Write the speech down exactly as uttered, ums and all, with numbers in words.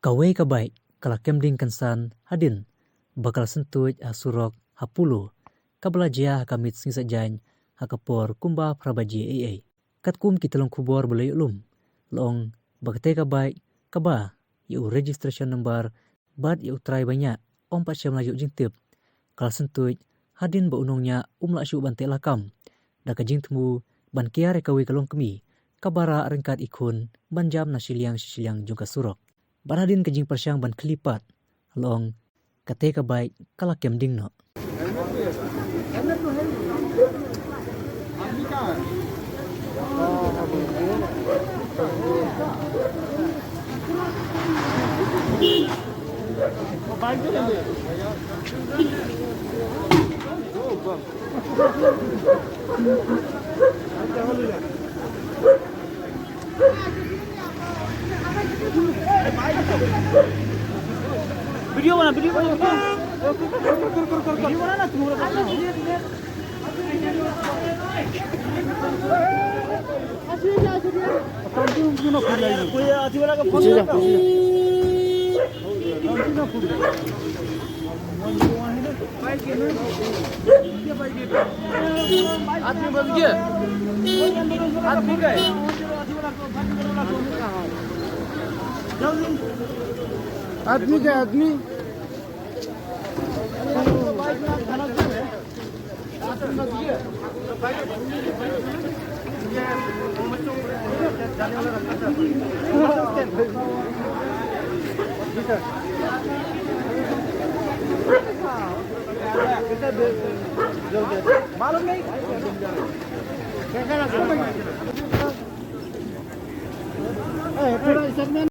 Kawei ka bike ka la kem ding kynsan hadien ba ka la syntuid ha surok ha Polo, kaba la jia ha ka miet Sngi Saitjaiñ ha ka por kumba phra baje eiei. Katkum ki tyllong khubor ba la ïoh lum, la ong ba katei ka bike kaba ïa u registration number bad ïa u trai ba ñiah ym pat shym la ïoh jingtip, ka la syntuid hadien ba u nongñiah um lah shuh ban teh lakam da ka jingthmu ban kiar ïa kawei ka longkmie kaba rah ryngkat i khun ban jam na shiliang sha shiliang jong ka surok. Bad hadien ka jingpyrshang ban khlieh pat, la ong katei ka bike ka la kem ding noh. वीडियो बना, वीडियो बना। वीडियो बना ना, तुम लोग। कोई अथी वाला का फोन पीछे जा, पीछे जा। आदमी बच गया। आदमी गए। आदमी गए, आदमी। मालूम नहीं।